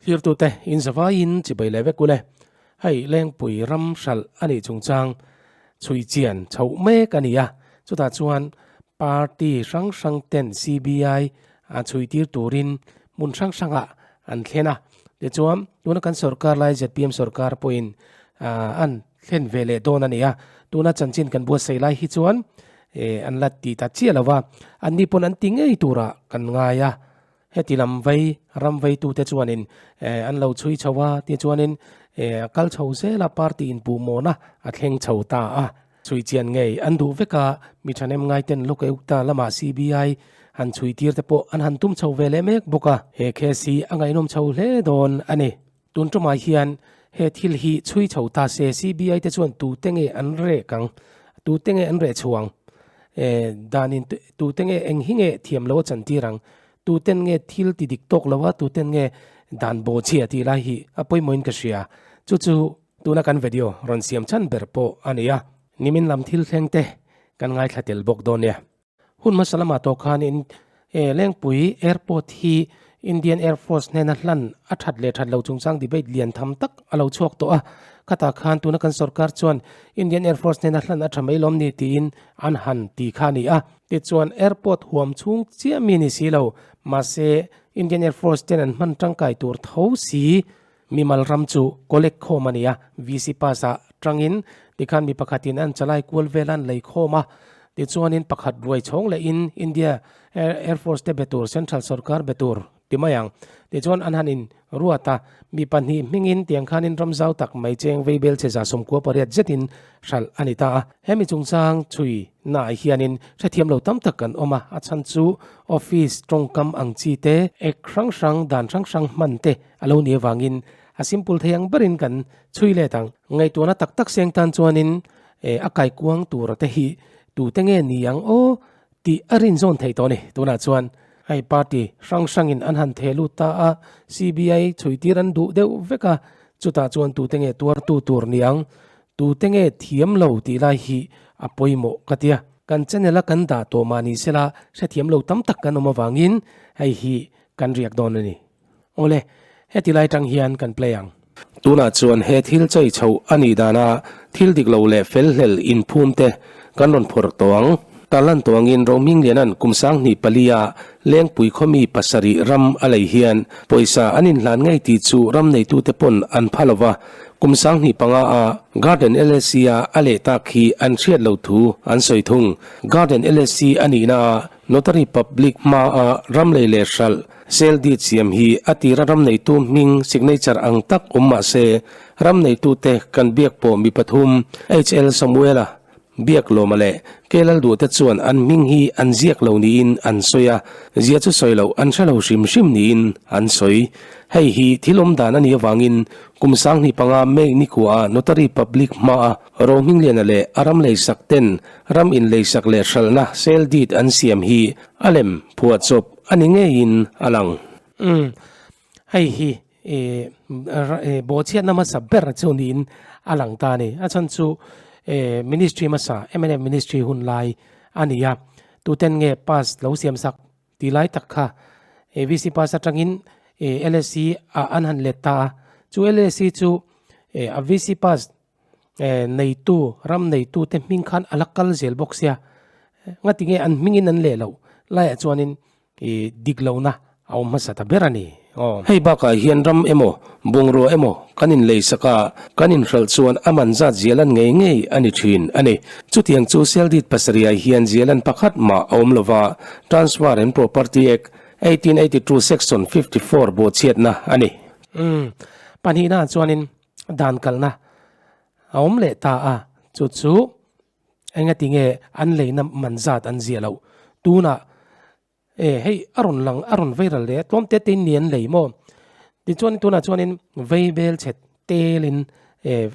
Thlirtute in zavaiin chibai leh vek ule. Hei Lengpui ram hralh a nih chungchang chhui chian chhoh mek a ni a, chutah chuan party hrang hrang ten CBI a chhui tir turin hmun hrang hrangah an thlen a. Tichuan tuna kan sorkar lai zpm sorkar pawhin an thlen ve leh dawn a ni a, tuna chanchin kan buatsaih lai hi chuan an la ti ta chiah lo va, anni pawn an ti ngei turah kan ngai a. Heti lam vei ram veitute chuanin an lo chhui chho a, tichuanin a kal chho zel a, party inpuhmawhna a thleng chho ta a. Chhui chian ngei an duh vek a, mi thahnem ngaiten Lokayukta lamah CBI han chhui tir te pawh an han tum chho ve leh mek bawk a. He case hi a ngaihnawm chho hle dawn a ni. Tun tumah hian he thil hi chhui chho ta se CBI te chuan tute nge an rek ang, tute nge an reh chhuang, danin tute nge eng hi nge thiam lo a chantir ang, tuten nge thil ti dik tawk lo a, tuten nge dan bawh chhia tih lai hi a pawimawhin ka hria. Chu chu tuna kan video rawn siam chhan ber pawh a ni a, nimin lam thil thleng te kan ngaithla tel bawk dawn nia. Hun hmasa lamah tawh khanin Lengpui Airport hi Indian Air Force hnena hlan a that leh that lo chungchang debate lian tham tak a lo chhuak tawh a. Khatah khan tuna kan sorkar chuan Indian Air Force hnena hlan a tha mai lawm ni tiin an han ti kha a ni a. Tichuan airport huam chhung chiah mi ni si lo, mahse Indian Air Force ten an hman tangkai tur tho si mimal ram chu collect khawm a ni a, VC pass ah tangin tikhan mi pakhatin an chalai kual vel an lei khawm a, tichuanin pakhat ruai chhawng lehin India Air Force te be tur Central sorkar be tur ti mai ang. Tichuan an han in ruat a, mi pahnih hmingin tiang khanin ram zau tak mai cheng veibel che 18 zetin hralh a ni ta a. Hemi chungchang chhui naah hianin hrethiam lo tam tak kan awm a, a chhan chu office tawngkam ang chi te, ek hrang hrang dan hrang hrang hman te a lo nih avangin a simple thei ang berin kan chhui let ang. Ngaihtuahna tak tak seng tan chuanin a kaikuang tura te hi tute nge ni ang aw tih a rinzawn theih tawh a ni. Tunah chuan hei party hrang hrangin an han theh lut ta a, CBI chhuitir an duh deuh vek a, chutah chuan tute nge tuartu tur ni ang, tute nge thiam lo tih lai hi a pawimawh ka tia. Kan channel a kan dah tawh mah ni sela hrethiam lo tam tak kan awm avangin hei hi kan riak dawn a ni. Awle, heti lai tang hian kan play ang. Tunah chuan he thil chei chhoh a nih dana thil dik lo leh fel hlel inphum te kan rawn phawrh tawh ang. Tarlan tawh angin Rohmingliana'n kum 24 a Lengpui khawmi pasarih ram a lei hian pawisa an inhlan ngei tih chu ram neitute pawn an pha lo va, kum 25 a Garden LSC a a leh tak hi an hriat lo thu an sawi thung. Garden LSC a nihna a Notary Public hma a ram lei leh hralh Sale deed siam hi a tira ram neitu hming signature ang tak awm mah se, ram neitute kan biak pawh mi pathum, HL Samuela, Biak Lawma leh K Lalduhte chuan an hming hi an ziak lo niin an sawi a, zia chu sawi loh an hre lo hrim hrim niin an sawi. Hei hi thil awm dan a nih avangin kum 25 May nikuaah Notary Public hmaa Rohmingliana leh a ram leisak ten ram inleisak leh hralhna sale deed an siam hi a lem phuahchawp A ni ngeiin a lang. Umm, hei hi i bawhchhiatna hmasa ber chu niin a lang ta a ni. A chhan chu ministry hmasa, mnf ministry hun lai a ni a, tuten nge pass lo siam sak tih lai tak kha VC pass atangin LSC ah an han let ta a, chu LSC chu a VC pass neitu, ram neitu te hming khan a la kal zel bawk sia, ngati nge an hmingin an leh loh laiah chuanin ih dik lohna a awm hmasa ta ber a ni aw. Hei bakah hian ram emaw, bungrua emaw kan inleisak a, kan inhralh chuan a man zat zialan ngei ngei a ni thin a ni. Chutiang chu Seldit pasarihah hian zialan pakhat mah a awm lova, Transfer and Property Act, 1882 Section 54 bawhchhiatna a ni. Umm, pahnihnaah chuanin dan kalna a awm leh ta a, chu chu engati nge an leina man zat an ziah loh tunah e hei a rawn lang a rawn viral leh a tlawm te te in ni an lei maw tichuan tunah chuanin vei bel chhe telin e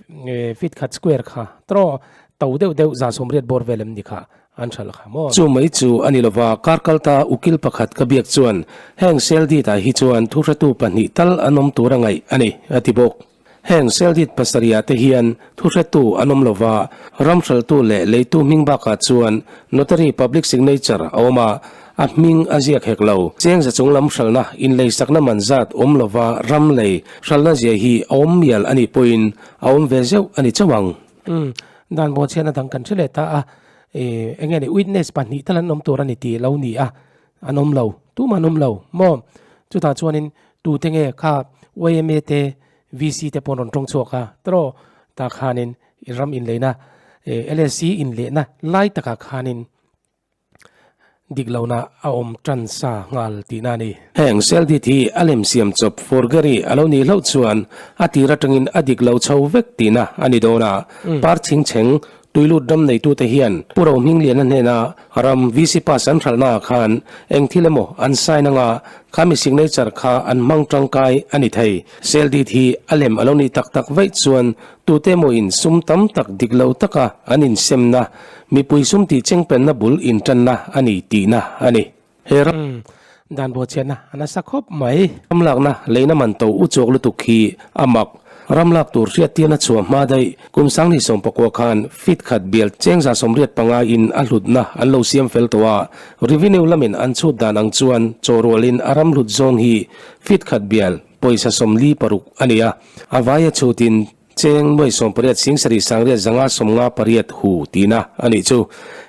feet khat square kha tawh to deuh deuh 180 bawr vel em ni kha an hralh kha maw. Chu mai chu a ni lova, kar kalta ukil pakhat ka biak chuan heng sel deed ah hi chuan thuhretu pahnih tal an awm tur a ngaih a ni, a ti bawk. Heng sel deed pasarih ah te hian thuhretu an awm lova, ram hralhtu leh leitu hming bakah chuan notary public signature a awm a. A hming a ziak hek lo. Cheng za chung lam hralhna inleisakna man zat awm lova ram lei hralhna zia hi a awm mial a nih pawhin a awm ve zeuh a ni chauh ang. Umm, dan bawhchhiatna dang kan hre leh ta a, eng nge ni witness pahnih tal an awm tur a ni tih lo ni a, an awm lo, tumah an awm lo maw? Chutah chuanin tute nge kha yma te VC te pawh an rawn tawng chhuak a, tawh tah khanin ram inleina LSC inlehna lai takah khanin Dik lohna a awm tan sa nghal tihna a ni. Heng Seldit hi a lem siam chawp forgery a lo nih hlauh chuan a tir atangin a dik lo chho vek tihna a ni dawn a. Par chhingchheng tuilut ram neitute hian Pu Rohmingliana hnena ram VC pass an hralhna ah khan eng thil emaw an sign anga khami signature kha an hmang tangkai a ni thei. Seldit hi a lem a lo nih tak tak vaih chuan tute emaw in sum tam tak dik lo taka an insemna Mipui sum tih chengpenna bul intanna a ni tihna a ni. He ram. Dan bawhchhiatna a nasa khawp mai. Ram lakna leina man to u chawk lutuk hi a mak. Ram lak tur hriattirna chhuah hma daih kum sanghnih sawmpakua khan feet khat bial chengza 85 in a hlutna an lo siam fel tawh a, revenue lamin an chhut dan ang chuan chawhrualin a ram hlut zawng hi feet khat bial pawisa 46 a ni a, a vaia chhutin Cheng nuai 18 singsarih sangriat zanga 58 hu tihna a nih chu.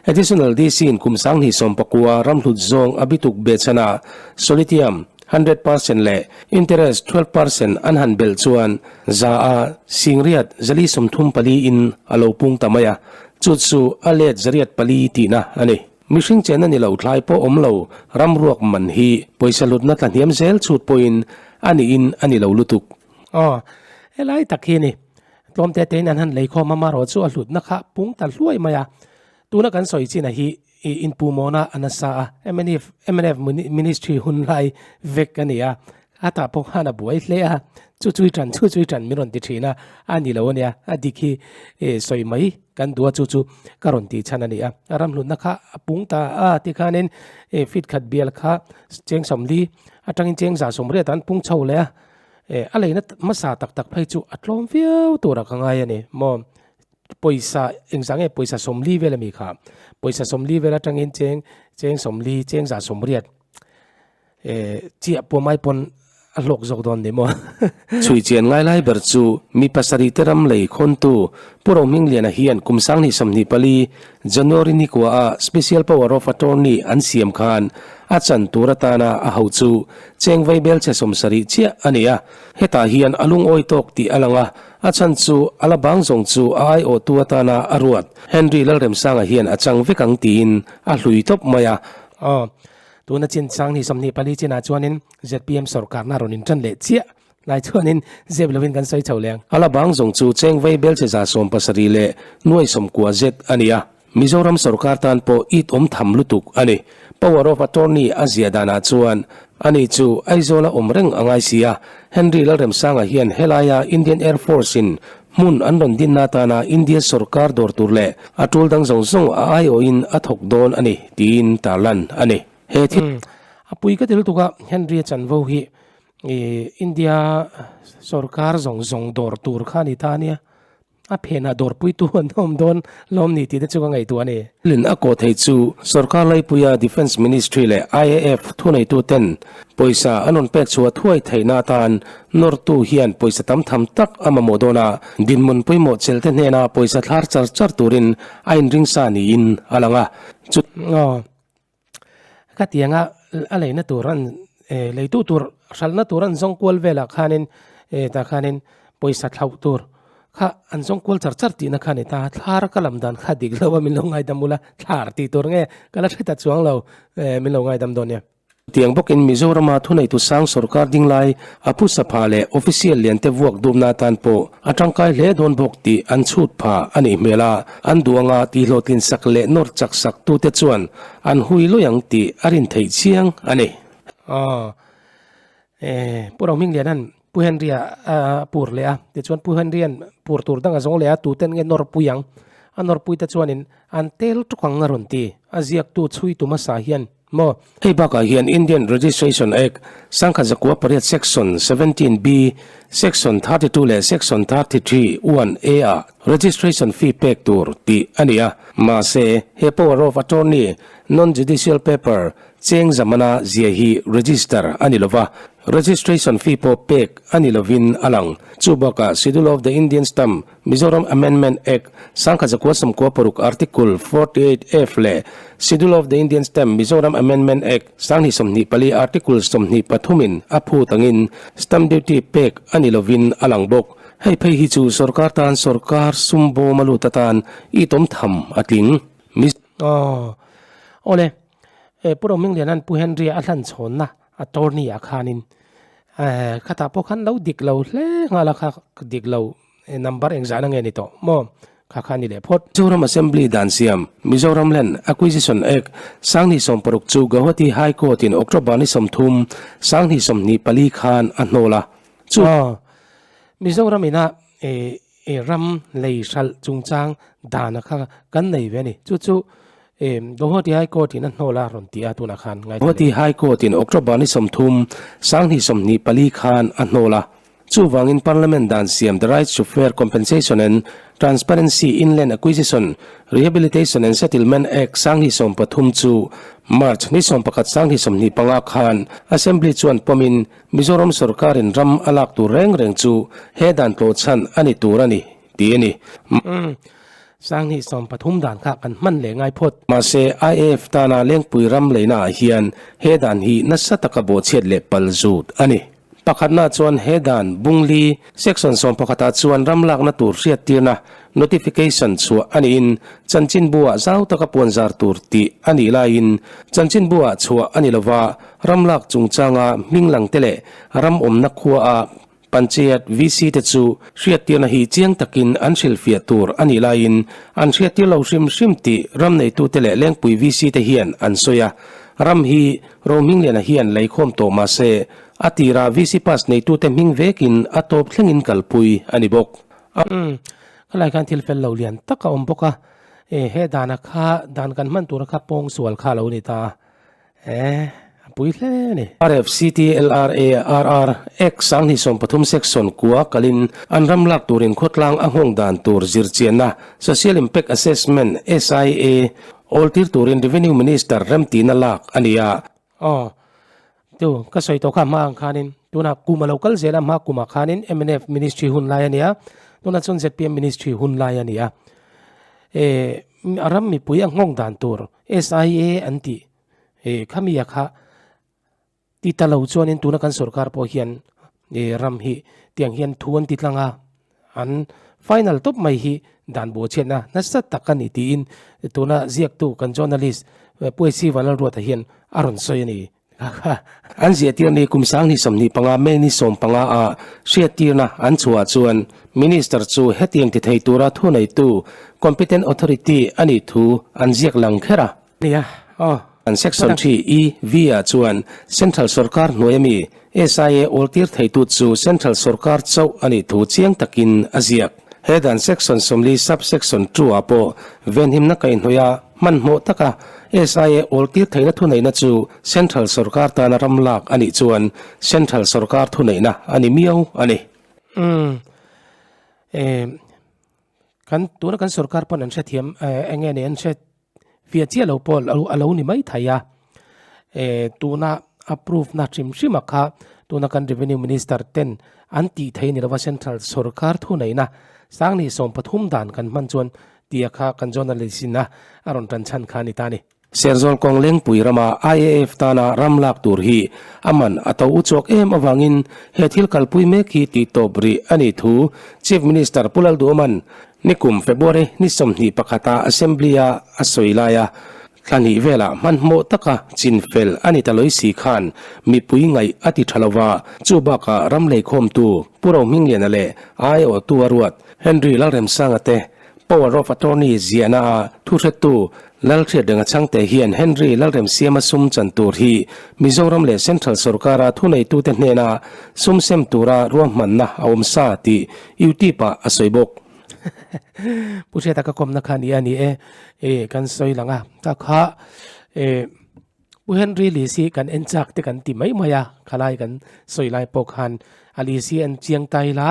Additional DC in kum 2019 ramhlut zawng a bituk behchhanah Solitium 100% leh interest 12% an han belh chuan za a singriat 434 in a lo pung ta mai a, chu chu a let 104 tihna a ni. Mihring chen a ni lo thlai pawh awm lo ram ruak man hi pawisa hlutna tlahniam zel chhut pawhin a niin a ni lo lutuk. Aw, helai tak hi a ni. Tlawm te tein an han lei khawm a, marawh chu a hlutna kha pung ta hluai mai a. Tuna kan sawi chinah hi inpumawhna a nasa a, mnf mnf ministry hun lai vek a ni a, a tah pawh khan a buai hle a, chu chui tan chu chui tan min rawn ti thin a, a ni lo a nia, a dik hi sawi mai kan duh a, chu chu ka rawn tih chhan a ni a. A ram hlutna kha a pung ta a tikhanin feet khat bial kha cheng 40 atangin cheng 180 an pung chho leh a. Eh, a leina hmasa tak tak phei chu a tlawm viau turah ka ngai a ni. Maw, pawisa, engzah nge pawisa 40 vel a mi kha? Pawisa 40 vel atangin cheng, cheng 40, cheng 180, eh, chiah pawh mai pawn a hlawk zawk dawn ni maw? Chhui chian ngai lai ber chu mi pasarih te ram lei khawntu Pu Rohmingliana hian kum 2024 January ni kua a Special Power of Attorney an siam khan a chan tur atana a ho chu Cheng vaibel chhe 70 chiah a ni a, hetah hian a lungawi tawk tih a lang a, a chhan chu a la bang zawng chu a aiawhtu atana a ruat Henry Lalremsanga hian a chang vek ang tiin a hlui tawp mai a. Aw, tuna chin sang ni 24 chinah chuanin zpm sawrkarna rawn intan leh chiah lai chuanin zep lovin kan sawi chho leh ang. A la bang zawng chu cheng vaibel chhe 70 leh nuai 90 zet a ni a. Mizoram sorkar tan pawh it awm tham lutuk a ni. Power of Attorney a ziah danah chuan ani chu Aizawla awm reng a ngai si a. Henry Lalremsanga hian helaia Indian Air Force in hmun an rawn dinna atana India sorkar dawr tur leh a tul dang zawng zawng a aiawhin a thawk dawn a ni tiin tarlan a ni. He thil. A pui ka ti lutuk a, Henry a chanvo hi India sorkar zawng zawng dawr tur kha a ni ta a nia. A phenah dawrpuitu an awm dawn lawm ni tih te chu ka ngaihtuah a ni. Lin a kawh thei chu sorkar laipuia Defence Ministry leh IAF thuneituten pawisa an rawn pek chhuah thuai theihna atan nawrtu hian pawisa tam tham tak a mamawh dawn a, dinhmun pawimawh chelte hnena pawisa thlar char char turin a inringsa niin a lang a. Chu. Aw. Ka tianga a leina tur an leitu tur hralhna tur an zawng kual velah khanin tah khanin pawisa thlauh tur kha an zawng kual char char tihna kha a ni ta thlar ka lam dan kha dik lo a min lo ngaidam ula thlar tih tur nge ka la hre ta chuang lo min lo ngaidam dawn nia. Tiang bawkin Mizorama thuneitu sang sorkar ding lai a phusa pha leh official lian te vuak dupna atan pawh a tangkai hle dawn bawk tih an chhut pha a nih hmel a, an duh anga tihhlawhtlin sak leh nawr chak sak tute chuan an hui lawi ang tih a rin theih chiang a ni. Aw, eh, Pu Rohmingliana'n Pu Henry-a a pur leh a, tichuan Pu Henry-a'n pur tur dang a zawng leh a, tuten nge nawrpui ang? A nawrpui te chuanin an tel tuk ang a rawn ti, a ziaktu chhuitu hmasa hian Maw? Hei bakah hian Indian Registration Act, 1908 Section 17B, Section 32 leh Section 33 1A ah registration fee pek tur tih a ni a. Mahse, he Power of Attorney, Non-Judicial Paper, Cheng zamana zia hi register a ni lova, registration fee pawh pek a ni lovin a lang. Chu bakah Schedule of the Indian Stamp, Mizoram Amendment Act, 1996 Article 48F leh Schedule of the Indian Stamp, Mizoram Amendment Act, 2024 Article 23 in a phut angin stamp duty pek a ni lovin a lang bawk. Hei phei hi chu sorkar tan sorkar sum bawm a lut atan itawm tham a tling. Aw. Awle. Pu Rohmingliana'n Pu Henry-a a hlan chhawnna attorney ah khanin khatah pawh khan lo dik lo hle nghal a kha dik lo number engzahna nge ni tawh maw kha kha ni leh phawt. Mizoram Assembly dan siam Mizoram Land Acquisition Act 2016 chu Guwahati High Court in October ni 30, 2024 khan a hnawl a. Chu. Mizoram ina ram lei hralh chungchang dana kha kan nei ve a ni. Chu chu Guwahati High Court in a hnawl a rawn ti a tunah khan ngaithla leh. Guwahati High Court in October ni 30, 2024 khan a hnawl a. Chuvangin Parliament dan siam The Rights to Fair Compensation and Transparency in Land Acquisition, Rehabilitation and Settlement Act 2013 chu March ni 11, 2025 khan Assembly chuan pawmin Mizoram sorkarin ram a lak tur reng reng chu he dan tlawh chhan a ni tur a ni, tih a ni. Umm, 2013 dan kha kan hman leh ngai phawt. Mahse, IAF tana Lengpui ram leina ah hian he dan hi nasa taka bawhchhiat leh pal zut a ni. Pakhatna chuan he dan Bungli Section 11 ah chuan ram lakna tur hriattirna, notification, chhuah a niin chanchinbu ah zau taka puanzar tur tih a nih laiin chanchinbu ah chhuah a ni lova, Ram lak chungchanga hming lang te leh ram awmna khua a Panchayat VC te chu hriattirna hi chiang takin an hrilhfiah tur a nih laiin an hriattir lo hrim hrim tih ram neitute leh Lengpui VC te hian an sawi a. Ram hi Rohmingliana hian leikhawm tawh mah se a tirah VC pass neitute hming vekin a tawp thlengin kalpui a ni bawk. Umm, khalai khan thil fel lo lian tak a awm bawk a, he dana kha dan kan hman tura kha pawngsual kha a lo ni ta a. Eh, a pui hle a ni. RFCTLRARR Act 2013 Section kua kalin an ram lak turin khawtlang a nghawng dan tur zirchianna Social Impact Assessment, SIA, awl tir turin Revenue Minister remtihna lak a ni a. Aw, tu ka sawi tawh kha hma ang khanin tunah kum a lo kal zel a, hma kumah khanin mnf Ministry hun lai a ni a, tunah chuan zpm Ministry hun lai a ni a. Eh, a ram mipui a nghawng dan tur SIA an tih eh khami a kha ti ta lo chuanin tuna kan sorkar pawh hian eh ram hi tiang hian thu an ti tlang a, an final tawp mai hi dan buachiatna nasa tak a ni tiin tuna ziaktu kan journalist Puaisi Vanlalruata hian a rawn sawi a ni. An ziahtir ni kum 2025 May ni 15 ah hriattirna an chhuah chuan Minister chu hetiang ti thei tura thuneitu, competent authority, a nih thu an ziak lang kher a. Nia, aw. An Section 3 E, V ah chuan Central Sorkar hnuai ami SIA awltir theitu chu Central Sorkar chauh a nih thu chiang takin a ziak. He dan Section 40 Sub-Section 2 ah pawh venhimna kaihhnawih a Hmanhmawh taka SIA awltir theihna thuneihna chu Central sorkar tana ram lak a nih chuan Central sorkar thuneihna a ni miau a ni. Umm. Eh, kan tuna kan sorkar pawn an hrethiam eh eng nge ni an hre fiah chiah lo pawh a lo ni mai thei a. Eh, tuna approve na hrim hrim a kha tuna kan Revenue Minister ten an tih thei ni lova Central sorkar thuneihna 2013 dan kan hman chuan Tia kha kan journalist in a a rawn tan chhan kha a ni ta a ni. Serzawl kawng Lengpui rama IAF tana ram lak tur hi a man a to uchuak em avangin he thil kalpui mek hi tih tawp rih a nih thu Chief Minister Pu Lalduhawman nikum February ni 21 a Assembly-a a sawi laia thla hnih velah hmanhmawh taka chinfel a ni ta lawi si khan mipui ngaih a ti tha lova, chu bakah ram leikhawmtu Pu Rohmingliana leh aiawhtu a ruat Henry Lalremsanga te Power of Attorney ziahna a thuhretu Lalhriatrenga Chhangte hian Henry Lalremsiama sum chan tur hi Mizoram leh Central sorkara thuneitute hnena sum sem tura ruahmanna a awm sa tih YouTube ah a sawi bawk. Pu Hriata ka kawmna kha ni a ni e, e kan sawi lang a, ta kha e Pu Henry Lisi kan en chak te kan ti mai mai a, khalai kan sawi lai pawh khan a Lisi en chiang ta ila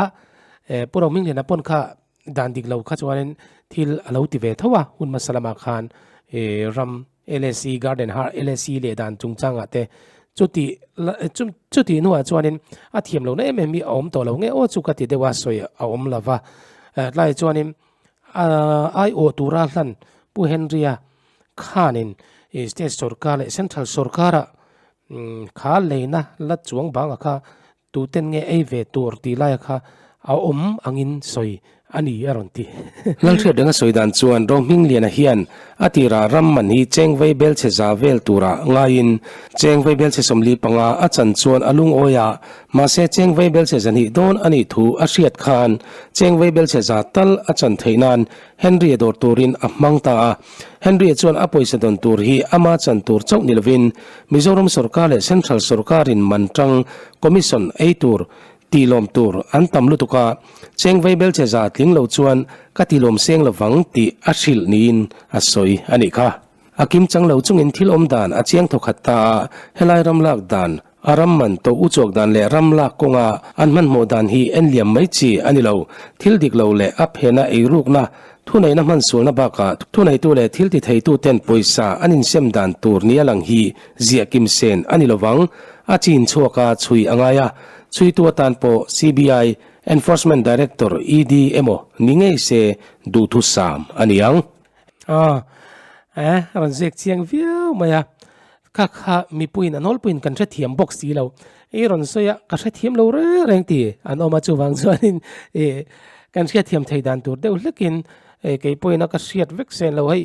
e Pu Rohmingliana pawn kha Dan dik lo kha chuanin thil a lo ti ve tho a, hun hmasa lamah khan ram. LSE Garden Har LSE leh dan chungchangah te chuti chutih hnuah chuanin a thiam lohna em em hi a awm tawh lo nge aw chu ka ti deuh a sawi a awm lo va. Tlaiah chuanin aiawh tura hlan Pu Henry-a khanin state sorkar leh central sorkara kha leina la chuang bangah kha Tuten nge ei ve tur tih laia kha a awm angin sawi a ni a rawn ti. Lalhriat renga sawi dan chuan Rohmingliana hian a tirah ram man hi cheng vei belchhe za vel turah ngaiin cheng vei belchhe 45 a chan chuan a lungawi a, mahse cheng vei belchhe zahnih dawn a nih thu a hriat khan cheng vei belchhe za tal a chan theih nan Henry-a dawr turin a hmang ta a. Henry-a chuan a pawisa dawn tur hi ama chan tur chauh ni lovin Mizoram sorkar leh Central sorkarin man tang Commission ei tur tihlawm tur an tam lutuk a, cheng vei belche za tling lo chuan ka tihlawm seng lovang tih a hrilh niin a sawi a nih kha. A kim chang lo chungin thil awm dan a chiang thawkhat ta a, helai ram lak dan, a ram man to u chhuak dan leh ram lak kawnga an hmanhmawh dan hi en liam mai chi a ni lo. Thil dik lo leh a phena eirukna, thuneihna hmansualna bakah thuneitu leh thil ti theituten pawisa an insem dan tur nia lang hi ziah kim sen a ni lovang. A chin chhuak a chhui a ngai a, chhuitu atan pawh CBI, Enforcement Director, ED, emaw ni ngei se duhthusam a ni ang. Aw eh a rawn ziak chiang viau mai a, kha kha mipuiin a nawlpuiin kan hrethiam bawk si lo, i rawn sawi a ka hrethiam lo reng reng ti an awm a chuvang chuanin ih kan hriatthiam thei dan tur deuh hlekin eh kei pawhin a ka hriat vek sen lo hei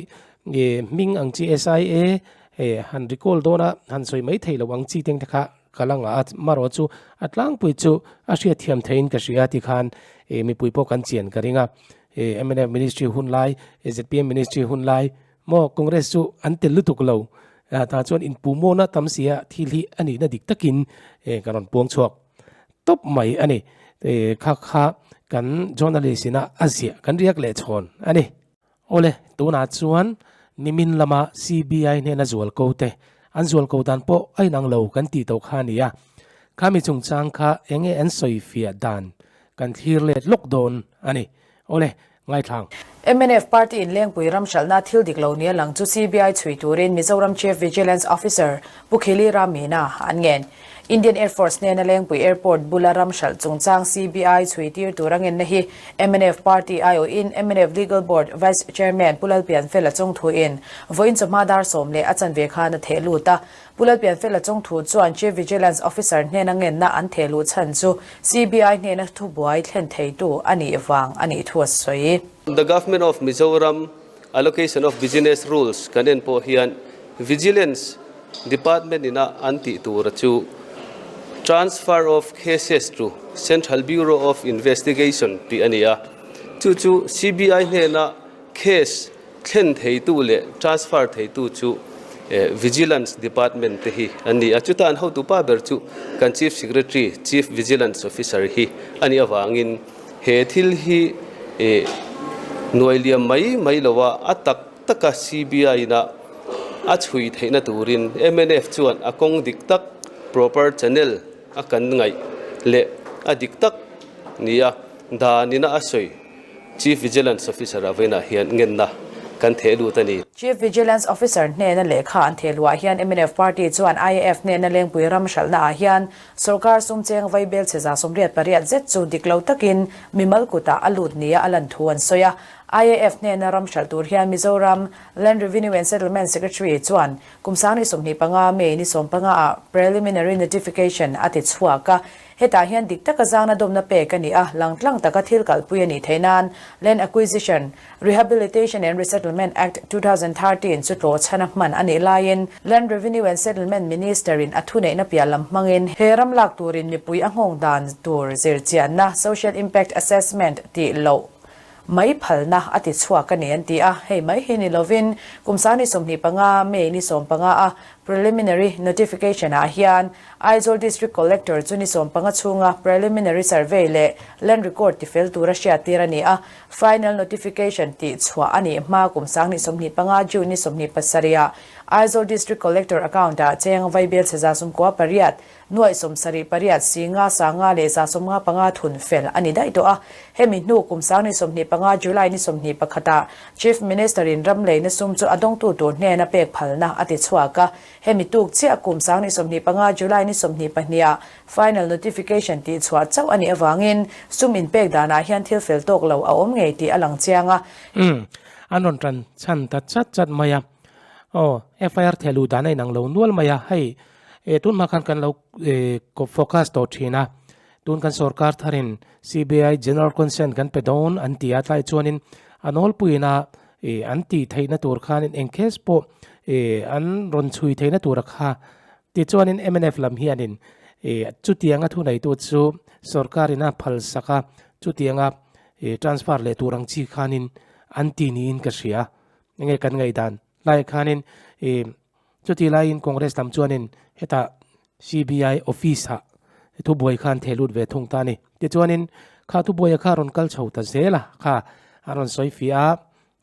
ih hming ang chi SIA eh han recall dawn a han sawi mai thei lo ang chi teng te kha ka la ngah a marawh chu a tlangpui chu a hriatthiam theiin ka hria tikhan ih mipui pawh kan chian ka ring a. Mnf ministry hun lai, zpm ministry hun lai maw Congress chu an tel lutuk lo. Tah chuan inpuhmawhna tam si a thil hi a nihna dik takin kan rawn puang chhuak tawp mai a ni. Kha kha kan journalist ina a ziah kan riak leh chhawn a ni. Awle, tunah chuan nimin lama CBI hnena zualko te an zualko dan pawh a inang lo kan tih tawh kha a ni a. Khami chungchang kha enge an sawifiah dan Kan thlir let lawk dawn a ni. Awle, ngaithlang. Mnf party in Lengpui ram hralhna thil dik lo nia lang chu CBI chhui turin Mizoram Chief Vigilance Officer Pu Khili Ram Meena an ngen. Indian Air Force hnena Lengpui Airport bula ram hralh chungchang CBI chhui tir tur a ngenna hi mnf party aiawhin mnf Legal Board Vice Chairman Pu Lalpianfela chungthuin vawiin chawhma dar 10 leh a chanve khan a theh lut a. Pu Lalpianfela chungthu chuan Chief Vigilance Officer hnena ngenna an theh luh chhan chu CBI hnena thubuai thlen theitu a nih vang a nih thu a sawi. The Government of Mizoram Allocation of Business Rules kan en pawh hian Vigilance Department ina an tih tura chu Transfer of Cases to Central Bureau of Investigation tih a ni a, chu chu CBI hnena case thlen theitu leh transfer theitu chu Vigilance Department te hi an ni a, chuta an hotu pa ber chu kan Chief Secretary, Chief Vigilance Officer hi a nih avangin he thil hi nuai liam mai mai lo a, a tak taka CBI ina a chhui theihna turin mnf chuan a kawng dik tak, proper channel, a kan ngaih leh a dik tak ni a, dan ina a sawi. Chief Vigilance Officer a vawiinah hian ngenna kan theh lut a ni. Chief Vigilance Officer hnena lehkha an theh luah hian mnf party chuan IAF hnena Lengpui ram hralhna ah hian sorkar sum cheng vai bel chhe 88 zet chu dik lo takin mimal kutah a lut nia a lan thu an sawi a. IAF hnena ram hralh tur hian Mizoram Land Revenue and Settlement Secretary chuan kum 2025 May ni 15 ah Preliminary Notification a ti chhuak a. Hetah hian dik taka zangna dawmna pek a ni a, langtlang taka thil kalpui a nih theih nan Land Acquisition, Rehabilitation and Resettlement Act, 2013 chu tlawh chhana hman a nih laiin Land Revenue and Settlement Minister-in a thuneihna piah lam hmangin he ram lak turin mipui a nghawng dan tur zirchianna, Social Impact Assessment, tih loh mai phalna a ti chhuak a ni an ti a, hei mai hi ni lovin kum 2025 May ni 15 a. Preliminary Notification ah hian Aizawl District Collector chu ni 15 chhunga Preliminary Survey leh Land Record tifel tura hriattir a ni a, Final Notification tih chhuah a nih hma kum 2025 June ni 27 ah Aizawl District Collector account ah cheng vaibel chhe 98 878 singa sanga leh 155 thun fel a ni daih tawh a. Hemi hnu kum 2025 July ni 21 ah Chief Minister in ram leina sum chu a dawngtu tur hnena pek phalna a ti chhuak a. Hemi tuk chiah kum 2025 July ni 22 ah Final Notification tih chhuah chauh a nih avangin sum inpek danah hian thil fel tawk lo a awm ngei tih a lang chiang a. Umm, an rawn tan chhan ta chat chat mai a. Aw, FIR thehluh dan a inang lo nual mai a, hei E tun hma khan kan lo e focus tawh thin a, tun kan sorkar tharin CBI General Consent kan pe dawn an ti a, tlai chuanin a nawlpuiin a e an tih theihna tur khanin eng case pawh e an rawn chhui theihna tura kha tichuanin mnf lam hianin e chutianga thuneitu chu sorkarin a phalsak a, chutianga e transfer leh tur ang chi khanin an ti niin ka hria. Enge kan ngaihdan lai khanin e Chutih laiin Congress lam chuanin hetah CBI office-ah thubuai kha an theh lut ve thung ta a ni. Tichuanin kha thubuaia kha a rawn kal chho ta zel a, kha a rawn sawi fiah a,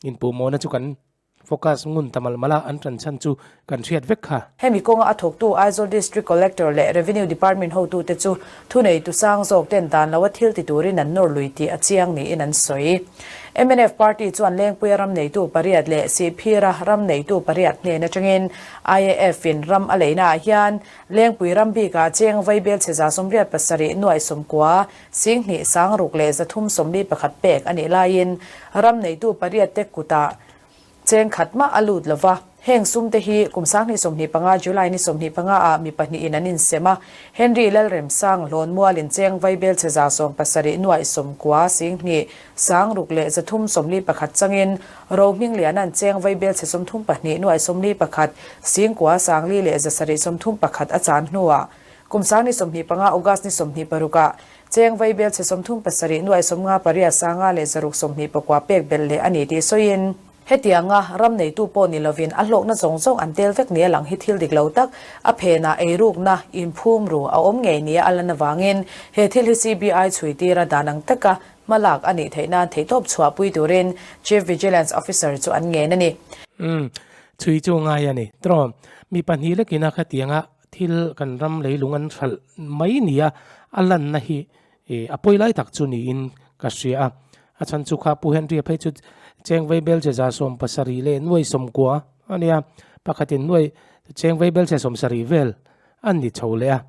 inpuhmawhna chu kan focus ngun ta malh malh a, an tan chhan chu kan hriat vek kha. Hemi kawnga a thawktu Aizawl District Collector leh Revenue Department hotute chu thuneitu sang zawk ten dan loa thil ti turin an nawr lui tih a chiang niin an sawi. Mnf party chuan Lengpuia ram neitu pariat leh Sihphira ram neitu pariat hnen atangin IAF in ram a leina ah hian Lengpui ram bikah cheng vaibel chhe 87 nuaih 90 singhnih sangruk leh 341 pek a nih laiin ram neitu pariat te kutah Cheng khat mah a lut lo va, heng sum te hi kum 2025 July ni 25 ah mi pahnihin an insem a, Henry Lalremsang Hlawnmual in cheng vaibel chhe 70 nuaih 90 singhnih sangruk leh 341 changin Rohmingliana'n cheng vaibel chhe 34 nuaih 41 singkua sangli leh 731 a chan hnuah kum 2025 August ni 26 ah Cheng vaibel chhe 37 nuaih 58 sanga leh 629 pek belh leh a ni tih sawiin, hetianga ram neitu pawh ni lovin a hlawkna zawng zawng an tel vek nia lang hi thil dik lo tak a phenah eirukna inphum ru a awm ngei nia a lan avangin he thil hi CBI chhui tira dan ang taka hmalak a nih theih nan theihtawp chhuahpui turin Chief Vigilance Officer chu an ngen a ni. Umm, chhui chu ngai a ni. Trawm, mi pahnih lekin a khatianga Thil kan ram leilung an hralh mai nia a lanna hi a pawi lai tak chu niin ka hria a. A chhan chu kha Pu Henry-a phei chu cheng vaibel che 70 leh nuai 90 a nia, pakhatin nuai cheng vaibel che 70 vel a ni chho leh a.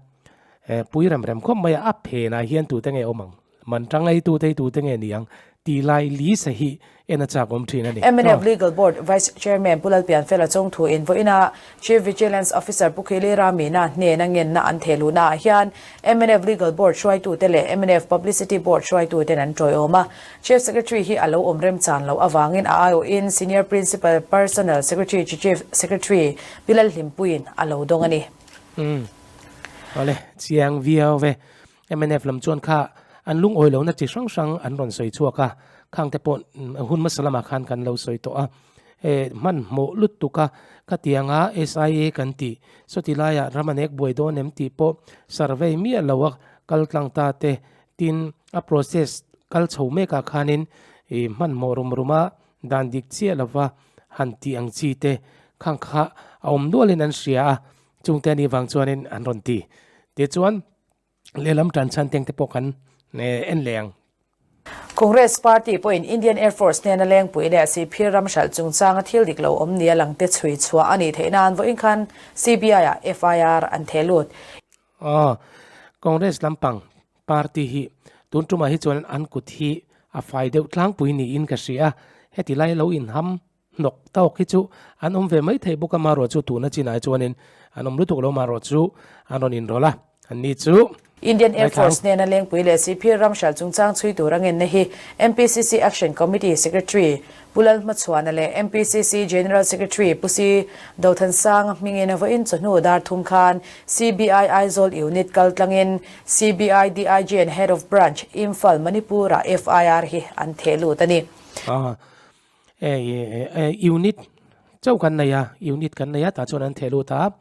Pui rem rem khawp mai a, a phenah hian tute nge awm ang? Man tang ei tute hi tute nge ni ang tih lai Lisa hi en a chak awm thin a ni. Mnf Legal Board Vice Chairman Pu Lalpianfela chawngthu in vawiina Chief Vigilance Officer Pu Khili Ramina hnena ngenna an theh luhna ah hian mnf Legal Board hruaitute leh mnf Publicity Board hruaituten an tawiawm a. Chief Secretary hi a lo awm remchan loh avangin a aiawhin Senior Principal Personal Secretary to Chief Secretary Pi Lalhlimpuiin a lo dawng a ni. Umm. Awle, chiang viau ve. Mnf lam chuan kha an lungawi lohna chi hrang hrang an rawn sawi chhuak a, khang te pawh hun hmasa lamah khan kan lo sawi tawh a. E hmanhmawh lutuk a, khatianga SIA kan tih, sawti laiah ram a nek buai dawn em tih pawh survey miah lo a kal tlang ta te, tin a process kal chho mekah khanin i hmanhmawh rum rum a dan dik chiah lova han tih ang chi te khang kha a awm nualin an hria a, chungte anih vang chuanin an rawn ti. Tichuan. Lehlam tan chhan teng te pawh kan en leh ang. Congress Party pawhin Indian Air Force hnena lengpui leh Sihphir ram hralh chungchanga thil dik lo awm nia langte chhui chhuah a nih theih nan vawiin khan CBI-ah FIR an theh lut. Aw, Congress lampang party hi tun tumah hi chuan an kut hi a fai deuh tlangpui niin ka hria a, heti lai lo inham Hnawk tawk hi chu an awm ve mai thei bawk a, marawh chu tuna chinah chuanin an awm lutuk lo, marawh chu an rawn inrawlh a, anni chu Indian Air Force hnena Lengpui leh Sihphir ram hralh chungchang chhui tur a ngenna hi MPCC Action Committee Secretary Pu Lalhmachhuana leh MPCC General Secretary Pu Si Dothansanga hmingin vawiin chawhnu dar thum khan CBI Aizawl Unit kaltlangin CBI DIG and Head of Branch, Imphal, Manipur-ah FIR hi an theh lut a ni. Unit chauh kan nei a, unit kan nei a tah chuan an theh lut a.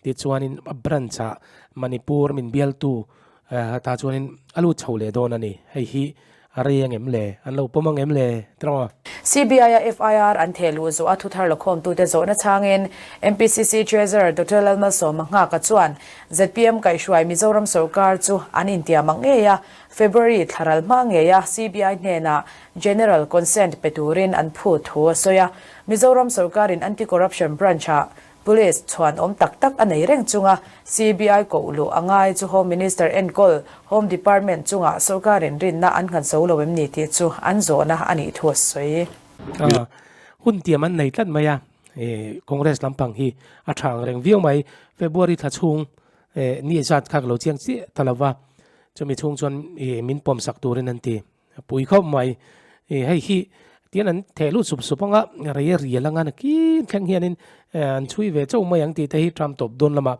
Tichuanin a branch ah Manipur min bialtu tah chuanin a lut chho leh dawn a ni. Hei hi a rei angem le? An lo pawm angem le? Tiraw? CBI-a FIR an theh luh zawh a thuthar lakhawmtute zawhna chhangin MPCC Treasurer Doctor Lalmalsawma Nghaka chuan zpm kaihhruai Mizoram sorkar chu an intiam ang ngei a, February thla ral hma ngeia CBI hnenah General Consent pe turin an phut thu a sawi a. Mizoram sorkarin Anti-Corruption Branch-ah Police chhuan awm tak tak a nei reng chunga CBI koh luh a ngai chu Home Minister enkawl Home Department chungah sorkarin rinna an nghat zo lo em ni tih chu an zawhna a nih thu a sawi. Hun tiam an nei tlat mai a, Congress lampang hi a tha ang reng viau mai. February thla chhung ni zat kha ka lo chiang chiah ta lo va, chumi chhung chuan min pawmsak turin an ti. A pui khawp mai. Ih hei hi tian an theh lut sup sup anga rei a rial anga nakin thleng hianin an chhui ve chauh mai ang tih te hi tram tawp dawn lamah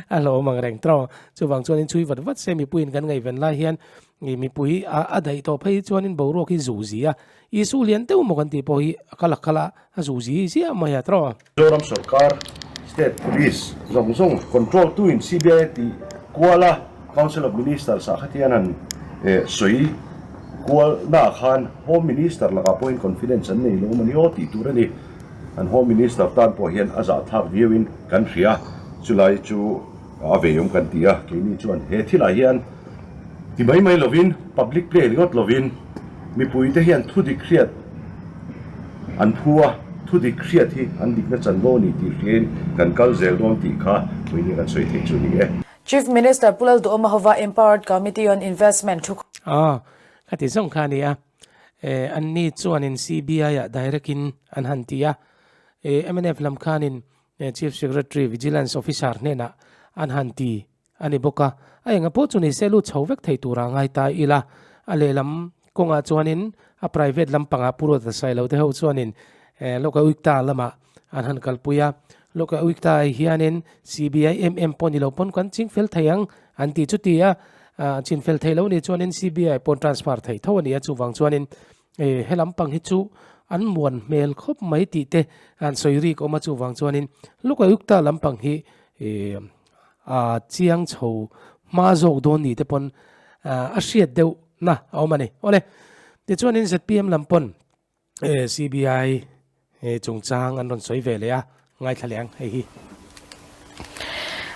a hlauhawm ang reng tawng. Chuvang chuanin chhui vat vat se mipuiin kan ngaihven lai hian ih mipui a daih tawh phei chuanin boruak hi zu zi a, Isu lian deuh maw kan tih pawh hi a kal a kal a, a zu zi ziah mai a tawng. Mizoram sorkar State Police zawng zawng control tuin CBI tih kual a Council of Ministers ah khatian an sawi kual naah khan Home Minister lakah pawhin confidence an nei lo mani aw tih tur a ni. An Home Minister tan pawh hian a zahthlak viauin kan hria. Chulai chu a vei awm kan ti a, keini chuan he thilah hian ti mai mai lovin public play ringawt lovin mipuite hian thudik hriat an phu a, thudik hriat hi an dikna chanvo a ni tih hriain kan kal zel dawn tih kha puiin kan sawi theih chu a ni e. Chief Minister Pu Lalduhoma hova Empowered Committee on Investment thu Aw, ka ti zawng kha a ni a. Eh, anni chuanin CBI-ah direct-in an han ti a. Eh, mnf lam khanin Chief Secretary Vigilance Officer hnenah an han ti a ni bawk a, a enga pawh chu ni se lut chho vek thei tura ngai ta ila, a lehlam kawngah chuanin a private lampangah Pu Ruata Sailo te ho chuanin Lokayukta lamah an han kalpui a, Lokayukta hianin CBI em em pawh ni lo pawn kan ching fel thei ang an ti chuti a, chin fel thei lo ni chuanin CBI pawn transfer thei tho a ni a, chuvang chuanin he lampang hi chu an muan hmel khawp mai tih te an sawi rik awm a, chuvang chuanin Lokayukta lampang hi a chiang chho hma zawk dawn ni te pawn a hriat deuh na a awm a ni. Awle, tichuanin zpm lam pawn CBI chungchang an rawn sawi ve leh a, ngaithla leh ang hei hi.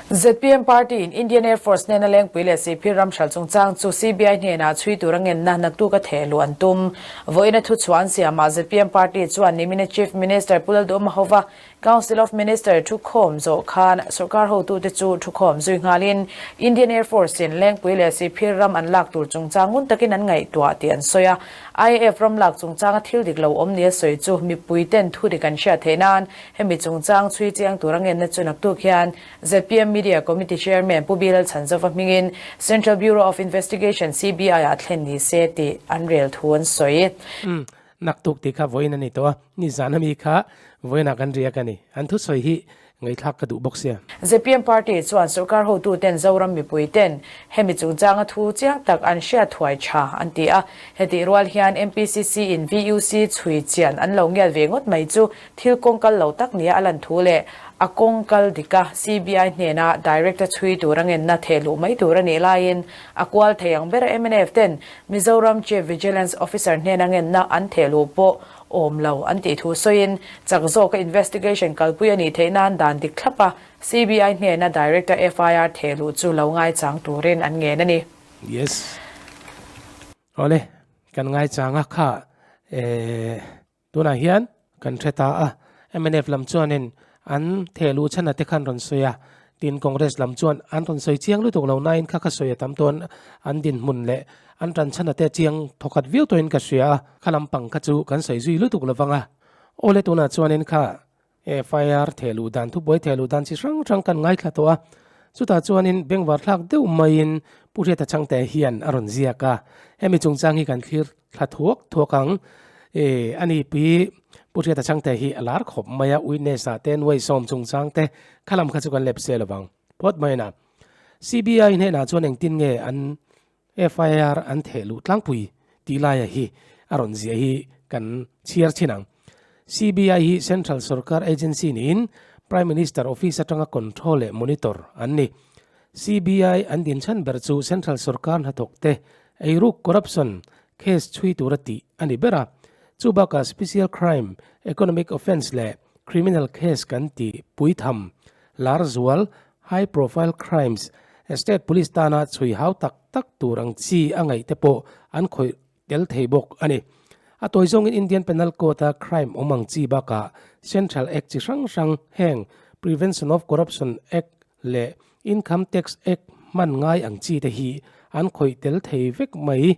Zpm party in Indian Air Force hnena lengpui leh Sihphir ram hralh chungchang chu CBI hnenah chhui tura ngenna naktuk a theh luh an tum. Vawiina thuchhuah an siamah zpm party chuan nimina Chief Minister Pu Lalduhoma hova Council of Minister thukhawm zawh khan sorkar hotute chu thukhawm zui nghalin Indian Air Force-in Lengpui leh Sihphir ram an lak tur chungchang ngun takin an ngaihtuah tih an sawi a. IAF ram lak chungchanga thil dik lo awm nia sawi chu mipuiten thu dik an hriat theih nan hemi chungchang chhui chiang tur a ngenna chu naktuk hian zpm Media Committee Chairman Pu Bilal Chhanzova hmingin Central Bureau of Investigation, CBI, ah thlen ni se tih an rel thu an sawi. Naktuk tih kha vawiin a ni tawh a, nizan ami kha vawiinah kan riak a ni. An thusawi hi ngaihthlak ka duh bawk sia. Zpm party chuan sorkar hotuten Zoram mipuiten hemi chungchanga thu chiang tak an hriat thuai tha an ti a. Hetih rual hian MPCC in VUC chhui chian an lo ngial ve ngawt mai chu thil kawng kal lo tak nia a lan thu leh a kawng kal dik a CBI hnena direct a chhui tur a ngenna theh luh mai tur a nih laiin a kual thei ang ber mnf ten Mizoram Chief Vigilance Officer hnena ngenna an theh luh pawh awm lo an tih thu sawiin chak zawka investigation kalpui a nih theih nan dan dik thlap a CBI hnena Director FIR theh luh chu lo ngaichang turin an ngen a ni. Yes. Awle, kan ngaichang a kha eh. Tunah hian kan hre ta a, mnf lam chuanin an theh luh chhan a te khan rawn sawi a, tin Congress lam chuan an rawn sawi chiang lutuk lo nain kha kha sawi a tam tawn an dinhmun leh an tan chhan a te chiang thawkhat viau tawhin ka hria a, kha lampang kha chu kan sawi zui lutuk lo vang a. Awle tunah chuanin kha FIR theh luh dan thubuai theh luh dan chi hrang hrang kan ngaithla tawh a, chutah chuanin bengvar thlak deuh maiin Pu Hriata Changte hian a rawn ziak a, hemi chungchang hi kan thlir thla thuak thuak ang. E ani pi Pu Hriata Changte hi a lar khawp mai a, witness ah te nuaisawm chungchang te kha lam kha chu kan lep se lovang phawt mai na. CBI hnenah chuan engtin nge an FIR an theh luh tlangpui tih laia hi a rawn ziah hi kan chhiar chin ang. CBI hi Central Sorkar Agency niin Prime Minister Office atanga control leh monitor an ni. CBI an din chhan ber chu Central sorkar hnathawkte eiruk, corruption, case chhui tura tih a ni ber a. Chu bakah special crime, economic offence leh criminal case kan tih puitham, lar zual, high profile crimes, state police tana chhui hau tak tak tur ang chi a ngaih te pawh an khawih tel thei bawk a ni. A tawi zawngin Indian Penal Code-a crime awm ang chi bakah Central Act chi hrang hrang heng Prevention of Corruption Act leh Income Tax Act hman ngai ang chi te hi an khawih tel thei vek mai.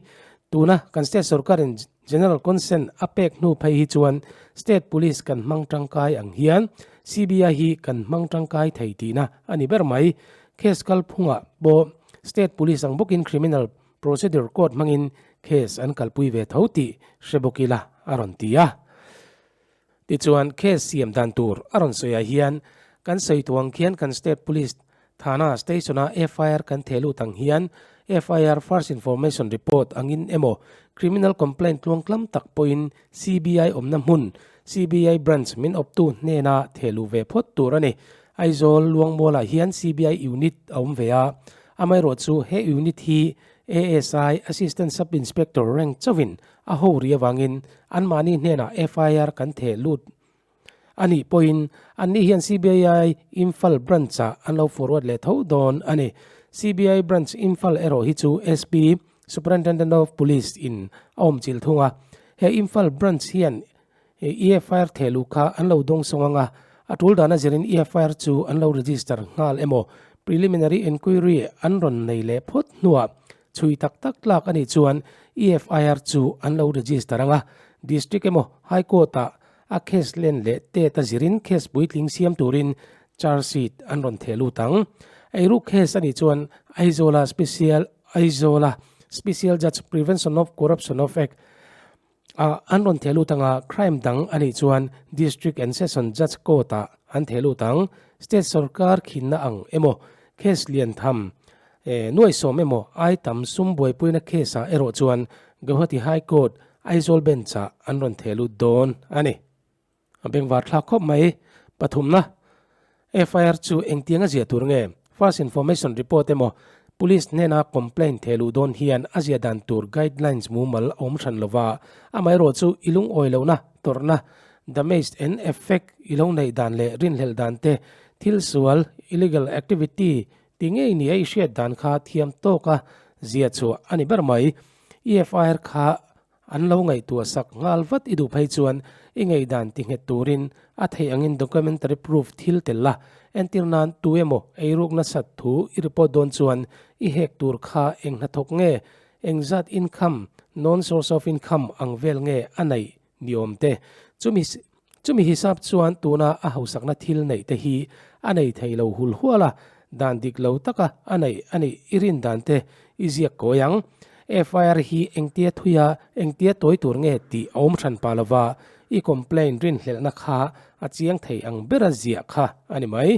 Tuna kan state sorkarin General Consent a pek hnu phei hi chuan State Police kan hmang tangkai ang hian CBI hi kan hmang tangkai thei tihna a ni ber mai. Case kalphungah pawh State Police ang bawkin Criminal Procedure Code hmangin case an kalpui ve tho tih hre bawk ila a rawn ti a. Tichuan case siam dan tur a rawn sawiah hian kan sawi tuang khian kan State Police Thana Station-a FIR kan theh lut ang hian FIR First Information Report angin emaw Criminal Complaint tluangtlam tak pawhin CBI awmna hmun CBI Branch min awptu hnena theh luh ve phawt tur a ni. Aizawl Luangmualah hian CBI Unit a awm ve a, Amaherawh chu he unit hi ASI, Assistant Sub Inspector, rank chauhin a ho ri avangin anmahni hnenah FIR kan theh lut a nih pawhin anni hian CBI Imphal Branch-ah an lo forward leh tho dawn a ni. CBI Branch Imphal erawh hi chu SP, Superintendent of Police, in a awmchilh thung a. He Imphal Branch hian EFIR theh luh kha an lo dawng sawng ang a, a tul dana zirin EFIR chu an lo register nghal emaw preliminary enquiry an rawn nei leh phawt hnuah chhui tak tak tlak a nih chuan EFIR chu an lo register ang a, District emaw High Court ah a case len leh tet a zirin case puitling siam turin charge sheet an rawn theh lut ang. Eiruk case a nih chuan Aizawla Special Aizawla Special Judge Prevention of Corruption of Act Ah an rawn theh lut anga crime dang a nih chuan District and Session Judge Court ah an theh lut ang. State sorkar khinna ang emaw case lian tham eh nuaisawm emaw ai tam sum buaipuina case ah erawh chuan Guwahati High Court Aizawl Bench ah an rawn theh lut dawn a ni. A bengvar thlak khawp mai. Pathumna, FIR chu engtiang a ziah tur nge? First Information Report emaw Police hnena complaint theh luh dawn hian a ziah dan tur guidelines mumal a awm hran lova, amaherawh chu i lungawi lohna, tawrhna, damage and effect i lo neih dan leh rinhlelh dan te, thil sual, illegal activity, ti ngei nia i hriat dan kha thiam tawka ziah chhuah a ni ber mai. I FIR kha An lo ngaihtuah sak nghal vat i duh phei chuan i ngaihdan ti nghet turin a theih angin documentary proof thil tel la. Entir nan tu emaw eiruk nasat thu i report dawn chuan i hek tur kha eng hnathawk nge, eng zat income, known source of income, ang vel nge a neih ni awm te. Chumi chumi hisap chuan tuna a hausakna thil neih te hi a nei thei lo hul hual a, dan dik lo taka a neih a nih i rin dan te i ziak kawi ang. FIR hi engtia thui a, engtia tawi tur nge tih a awm hran pah lova, i complaint rinhlelhna kha a chiang thei ang bera ziah kha a ni mai.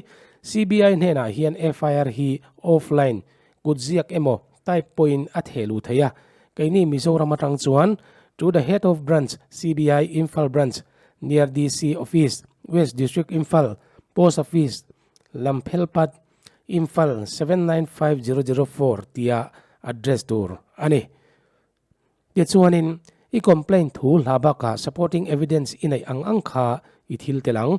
CBI hnenah hian FIR hi offline, kut ziak emaw type pawhin a theh luh thei a, keini Mizoram atang chuan to the Head of Branch, CBI Imphal Branch, near DC Office, West District Imphal, Post Office, Lamphelpat, Imphal 795004 tia address tur a ni. Tichuanin, i complaint thu hla bakah supporting evidence i neih ang ang kha i thil tel ang.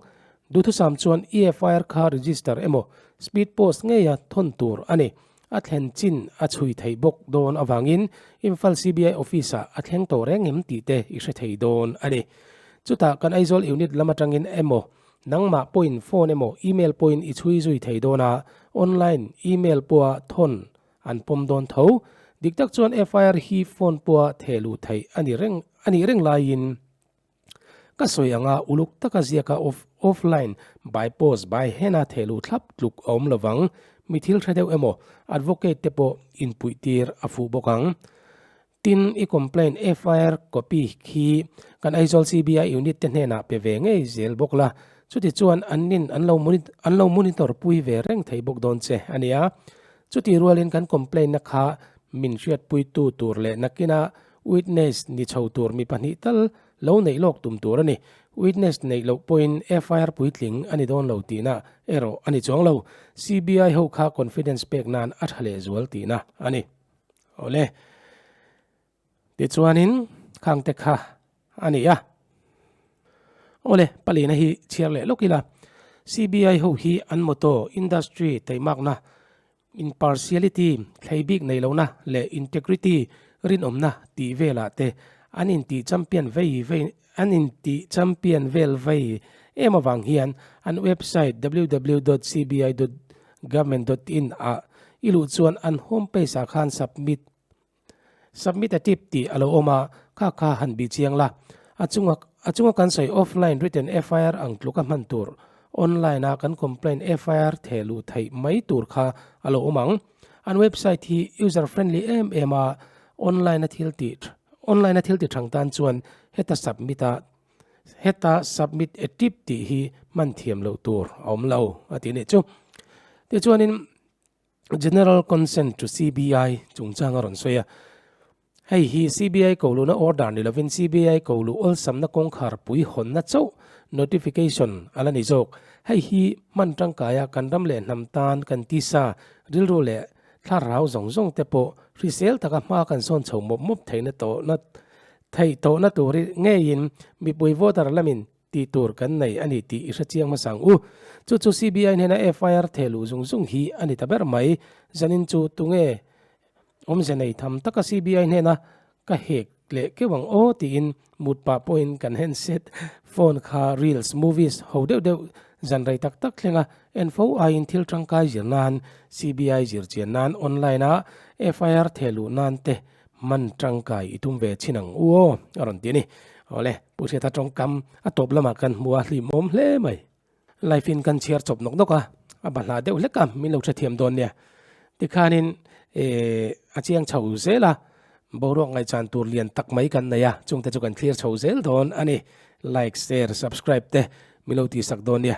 Duhthusam chuan i FIR kha register emaw speed post ngeia thawn tur a ni. A thlen chin a chhui theih bawk dawn avangin Imphal CBI office-ah a thleng tawh reng em tih te i hre thei dawn a ni. Chutah kan Aizawl unit lam atangin emaw nangmah pawhin phone emaw email pawhin i chhui zui thei dawn a, online email pawha thawn an pawm dawn tho. Dik tak chuan FIR hi phone pawha theh luh theih a ni reng a nih reng laiin ka sawi anga uluk taka ziaka off offline by post by hand a theh luh thlap tluk a awm lovang. Mi thil hre deuh emaw advocate te pawh inpuih tir a fuh bawk ang. Tin, i complaint FIR copy khi kan Aizawl CBI unit te hnenah pe ve ngei zel bawk la, chuti chuan an nin an lo an lo monitor pui ve reng thei bawk dawn che a nia. Chuti rualin kan complaint na kha min hriatpuitu tur leh nakina witness ni chho tur mi pahnih tal. lo neih lawk tum tur a ni. Witness neih loh pawhin FIR puitling a ni dawn lo tihna erawh a ni chuang lo. CBI ho kha confidence pek nan a tha lehzual tihna a ni. Awle. Tichuanin khangte kha a ni a. Awle, palina hi chhiar leh lawk ila. CBI ho hi an motto, industry teimakna, impartiality, thlei bik nei lohna leh integrity, rinawmna tih velah te an intih champion vei vei an intih champion vel vei em avang hian an website www.cbi.government.in ah i luh chuan an homepage ah khan submit Submit a tip tih a lo awm a, kha kha han bih chiang la. A chunga a chunga kan sawi offline written FIR ang tluka hman tur, online a kan complaint FIR theh luh theih mai tur kha a lo awm ang. An website hi user friendly em em a, online a thil tih online a thil ti thang tan chuan heta submit a heta submit a tip tih hi hman thiam loh tur a awm lo a ti nih chu. Tichuanin. General Consent to CBI chungchang a rawn sawi a. Hei hi CBI ko luhna order ni lovin CBI ko luh awlsamna kawngkhar pui hawnna chauh notification a la ni zawk. Hei hi hman tangkaia kan ram leh hnam tan kan tisa, rilru leh thlarau zawng zawng te pawh hrisel taka hma kan sawn chho mawp mawp theihna tawhna theih tawhna tur ngeiin mipui voter lamin Tih tur kan nei a ni tih i hre chiang hmasa ang u. Chu chu CBI hnena FIR theh luh zung zung hi a ni ta ber mai. Zanin chu tunge awmze nei tham taka CBI hnena ka hek leh keuh ang aw tiin mut pah pawhin kan handset phone kha reels, movies ho deuh deuh zan rei tak tak thlenga en fo aiin thil tangkai zir nan CBI zir chian nan online a FIR theh luh nan te Man tangkai i tum ve chin ang u aw, a rawn ti a ni. Awle, Pu Hriata tawngkam a tawp lamah kan hmu a hlimawm hle mai. Life in kan chhiar chawp nawk nawk a, a bahlah deuh hlek a, min lo hrethiam dawn nia. Tikhanin eh a chiang chho zel a, boruak ngaihchan tur lian tak mai kan nei a, chungte chu kan thlir chho zel dawn a ni. Like, share, subscribe te min lo tihsak dawn nia.